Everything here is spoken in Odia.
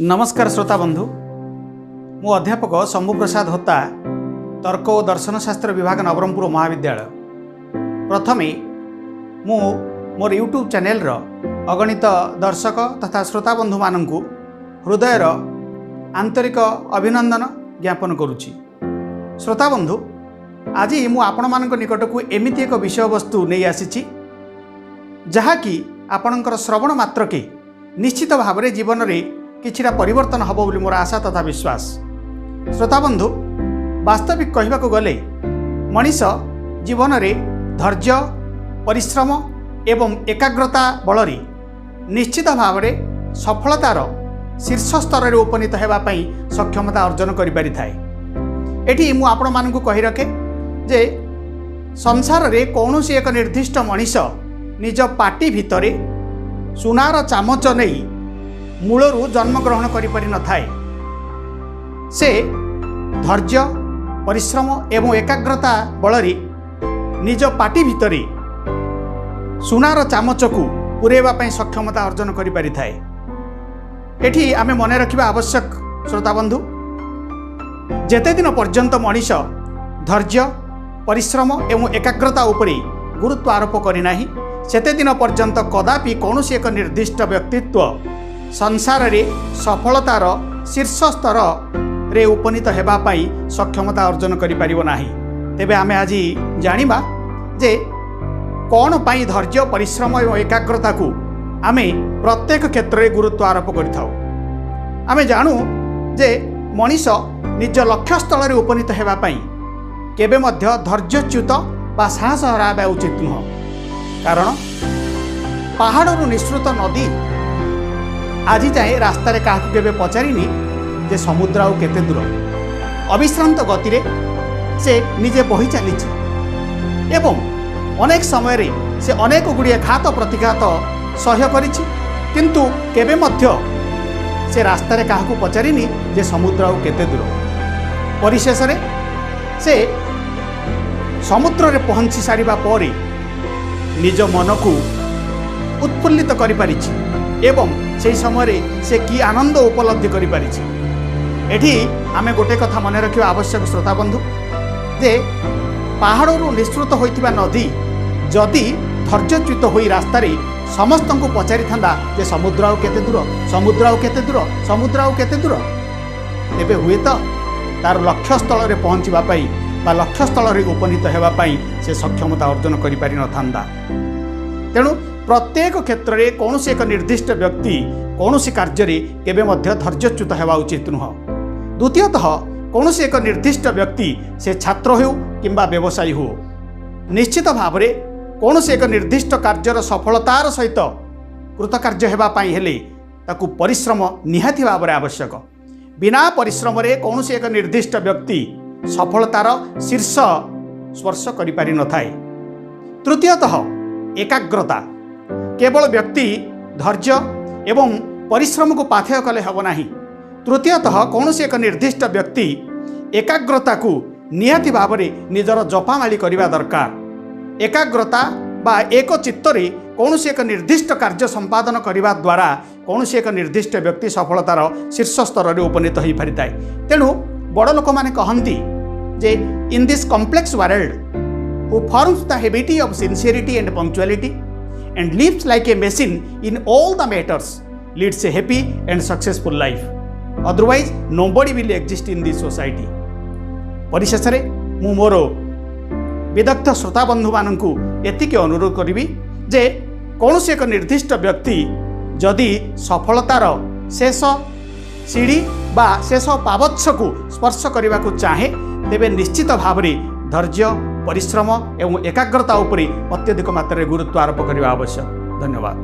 ନମସ୍କାର ଶ୍ରୋତା ବନ୍ଧୁ, ମୁଁ ଅଧ୍ୟାପକ ଶମ୍ଭୁ ପ୍ରସାଦ ହୋତା, ତର୍କ ଓ ଦର୍ଶନ ଶାସ୍ତ୍ର ବିଭାଗ, ନବରଙ୍ଗପୁର ମହାବିଦ୍ୟାଳୟ। ପ୍ରଥମେ ମୁଁ ମୋର ୟୁଟ୍ୟୁବ୍ ଚ୍ୟାନେଲର ଅଗଣିତ ଦର୍ଶକ ତଥା ଶ୍ରୋତା ବନ୍ଧୁମାନଙ୍କୁ ହୃଦୟର ଆନ୍ତରିକ ଅଭିନନ୍ଦନ ଜ୍ଞାପନ କରୁଛି। ଶ୍ରୋତା ବନ୍ଧୁ, ଆଜି ମୁଁ ଆପଣମାନଙ୍କ ନିକଟକୁ ଏମିତି ଏକ ବିଷୟବସ୍ତୁ ନେଇ ଆସିଛି, ଯାହାକି ଆପଣଙ୍କର ଶ୍ରବଣ ମାତ୍ରକେ ନିଶ୍ଚିତ ଭାବରେ ଜୀବନରେ କିଛିଟା ପରିବର୍ତ୍ତନ ହେବ ବୋଲି ମୋର ଆଶା ତଥା ବିଶ୍ୱାସ। ଶ୍ରୋତାବନ୍ଧୁ, ବାସ୍ତବିକ କହିବାକୁ ଗଲେ ମଣିଷ ଜୀବନରେ ଧୈର୍ଯ୍ୟ, ପରିଶ୍ରମ ଏବଂ ଏକାଗ୍ରତା ବଳରେ ନିଶ୍ଚିତ ଭାବରେ ସଫଳତାର ଶୀର୍ଷ ସ୍ତରରେ ଉପନୀତ ହେବା ପାଇଁ ସକ୍ଷମତା ଅର୍ଜନ କରିପାରିଥାଏ। ଏଠି ମୁଁ ଆପଣମାନଙ୍କୁ କହି ରଖେ ଯେ ସଂସାରରେ କୌଣସି ଏକ ନିର୍ଦ୍ଦିଷ୍ଟ ମଣିଷ ନିଜ ପାଟି ଭିତରେ ସୁନାର ଚାମଚ ନେଇ ମୂଳରୁ ଜନ୍ମଗ୍ରହଣ କରିପାରିନଥାଏ। ସେ ଧୈର୍ଯ୍ୟ, ପରିଶ୍ରମ ଏବଂ ଏକାଗ୍ରତା ବଳରେ ନିଜ ପାଟି ଭିତରେ ସୁନାର ଚାମଚକୁ ପୁରାଇବା ପାଇଁ ସକ୍ଷମତା ଅର୍ଜନ କରିପାରିଥାଏ। ଏଠି ଆମେ ମନେ ରଖିବା ଆବଶ୍ୟକ ଶ୍ରୋତାବନ୍ଧୁ, ଯେତେ ଦିନ ପର୍ଯ୍ୟନ୍ତ ମଣିଷ ଧୈର୍ଯ୍ୟ, ପରିଶ୍ରମ ଏବଂ ଏକାଗ୍ରତା ଉପରେ ଗୁରୁତ୍ୱ ଆରୋପ କରିନାହିଁ, ସେତେ ଦିନ ପର୍ଯ୍ୟନ୍ତ କଦାପି କୌଣସି ଏକ ନିର୍ଦ୍ଦିଷ୍ଟ ବ୍ୟକ୍ତିତ୍ୱ ସଂସାରରେ ସଫଳତାର ଶୀର୍ଷ ସ୍ତରରେ ଉପନୀତ ହେବା ପାଇଁ ସକ୍ଷମତା ଅର୍ଜନ କରିପାରିବ ନାହିଁ। ତେବେ ଆମେ ଆଜି ଜାଣିବା ଯେ କ'ଣ ପାଇଁ ଧୈର୍ଯ୍ୟ, ପରିଶ୍ରମ ଏବଂ ଏକାଗ୍ରତାକୁ ଆମେ ପ୍ରତ୍ୟେକ କ୍ଷେତ୍ରରେ ଗୁରୁତ୍ୱ ଆରୋପ କରିଥାଉ। ଆମେ ଜାଣୁ ଯେ ମଣିଷ ନିଜ ଲକ୍ଷ୍ୟସ୍ଥଳରେ ଉପନୀତ ହେବା ପାଇଁ କେବେ ମଧ୍ୟ ଧୈର୍ଯ୍ୟଚ୍ୟୁତ ବା ସାହସ ହରାଇବା ଉଚିତ ନୁହଁ। କାରଣ ପାହାଡ଼ରୁ ନିଃସୃତ ନଦୀ ଆଜି ଯାଏଁ ରାସ୍ତାରେ କାହାକୁ କେବେ ପଚାରିନି ଯେ ସମୁଦ୍ର ଆଉ କେତେ ଦୂର। ଅବିଶ୍ରାନ୍ତ ଗତିରେ ସେ ନିଜେ ବହି ଚାଲିଛି ଏବଂ ଅନେକ ସମୟରେ ସେ ଅନେକ ଗୁଡ଼ିଏ ଘାତ ପ୍ରତିଘାତ ସହ୍ୟ କରିଛି, କିନ୍ତୁ କେବେ ମଧ୍ୟ ସେ ରାସ୍ତାରେ କାହାକୁ ପଚାରିନି ଯେ ସମୁଦ୍ର ଆଉ କେତେ ଦୂର। ପରିଶେଷରେ ସେ ସମୁଦ୍ରରେ ପହଞ୍ଚି ସାରିବା ପରେ ନିଜ ମନକୁ ଉତ୍ଫୁଲ୍ଲିତ କରିପାରିଛି ଏବଂ ସେହି ସମୟରେ ସେ କି ଆନନ୍ଦ ଉପଲବ୍ଧି କରିପାରିଛି। ଏଠି ଆମେ ଗୋଟେ କଥା ମନେ ରଖିବା ଆବଶ୍ୟକ ଶ୍ରୋତାବନ୍ଧୁ, ଯେ ପାହାଡ଼ରୁ ନିଃସୃତ ହୋଇଥିବା ନଦୀ ଯଦି ଧୈର୍ଯ୍ୟଚ୍ୟୁତ ହୋଇ ରାସ୍ତାରେ ସମସ୍ତଙ୍କୁ ପଚାରିଥାନ୍ତା ଯେ ସମୁଦ୍ର ଆଉ କେତେ ଦୂର, ସମୁଦ୍ର ଆଉ କେତେ ଦୂର, ସମୁଦ୍ର ଆଉ କେତେ ଦୂର, ତେବେ ହୁଏତ ତାର ଲକ୍ଷ୍ୟସ୍ଥଳରେ ପହଞ୍ଚିବା ପାଇଁ ବା ଲକ୍ଷ୍ୟସ୍ଥଳରେ ଉପନୀତ ହେବା ପାଇଁ ସେ ସକ୍ଷମତା ଅର୍ଜନ କରିପାରିନଥାନ୍ତା। ତେଣୁ ପ୍ରତ୍ୟେକ କ୍ଷେତ୍ରରେ କୌଣସି ଏକ ନିର୍ଦ୍ଦିଷ୍ଟ ବ୍ୟକ୍ତି କୌଣସି କାର୍ଯ୍ୟରେ କେବେ ମଧ୍ୟ ଧୈର୍ଯ୍ୟଚ୍ୟୁତ ହେବା ଉଚିତ ନୁହଁ। ଦ୍ୱିତୀୟତଃ, କୌଣସି ଏକ ନିର୍ଦ୍ଦିଷ୍ଟ ବ୍ୟକ୍ତି, ସେ ଛାତ୍ର ହେଉ କିମ୍ବା ବ୍ୟବସାୟୀ ହେଉ, ନିଶ୍ଚିତ ଭାବରେ କୌଣସି ଏକ ନିର୍ଦ୍ଦିଷ୍ଟ କାର୍ଯ୍ୟର ସଫଳତାର ସହିତ କୃତକାର୍ଯ୍ୟ ହେବା ପାଇଁ ହେଲେ ତାକୁ ପରିଶ୍ରମ ନିହାତି ଭାବରେ ଆବଶ୍ୟକ। ବିନା ପରିଶ୍ରମରେ କୌଣସି ଏକ ନିର୍ଦ୍ଦିଷ୍ଟ ବ୍ୟକ୍ତି ସଫଳତାର ଶୀର୍ଷ ସ୍ପର୍ଶ କରିପାରିନଥାଏ। ତୃତୀୟତଃ, ଏକାଗ୍ରତା। କେବଳ ବ୍ୟକ୍ତି ଧୈର୍ଯ୍ୟ ଏବଂ ପରିଶ୍ରମକୁ ପାଥେୟ କଲେ ହେବ ନାହିଁ। ତୃତୀୟତଃ, କୌଣସି ଏକ ନିର୍ଦ୍ଦିଷ୍ଟ ବ୍ୟକ୍ତି ଏକାଗ୍ରତାକୁ ନିହାତି ଭାବରେ ନିଜର ଜପାମାଳି କରିବା ଦରକାର। ଏକାଗ୍ରତା ବା ଏକ ଚିତ୍ତରେ କୌଣସି ଏକ ନିର୍ଦ୍ଦିଷ୍ଟ କାର୍ଯ୍ୟ ସମ୍ପାଦନ କରିବା ଦ୍ୱାରା କୌଣସି ଏକ ନିର୍ଦ୍ଦିଷ୍ଟ ବ୍ୟକ୍ତି ସଫଳତାର ଶୀର୍ଷ ସ୍ତରରେ ଉପନୀତ ହୋଇପାରିଥାଏ। ତେଣୁ ବଡ଼ ଲୋକମାନେ କହନ୍ତି ଯେ in this complex world, who forms the habit of sincerity and punctuality and lives like a machine in all the matters leads a happy and successful life. Otherwise, nobody will exist in this society. ପରିଶେଷରେ ମୁଁ ମୋର ବିଦଗ୍ଧ ଶ୍ରୋତାବନ୍ଧୁମାନଙ୍କୁ ଏତିକି ଅନୁରୋଧ କରିବି ଯେ କୌଣସି ଏକ ନିର୍ଦ୍ଦିଷ୍ଟ ବ୍ୟକ୍ତି ଯଦି ସଫଳତାର ଶେଷ ସିଢ଼ି ବା ଶେଷ ପାବଚ୍ଛକୁ ସ୍ପର୍ଶ କରିବାକୁ ଚାହେଁ, ତେବେ ନିଶ୍ଚିତ ଭାବରେ ଧୈର୍ଯ୍ୟ, ପରିଶ୍ରମ ଏବଂ ଏକାଗ୍ରତା ଉପରେ ଅତ୍ୟଧିକ ମାତ୍ରାରେ ଗୁରୁତ୍ୱ ଆରୋପ କରିବା ଆବଶ୍ୟକ। ଧନ୍ୟବାଦ।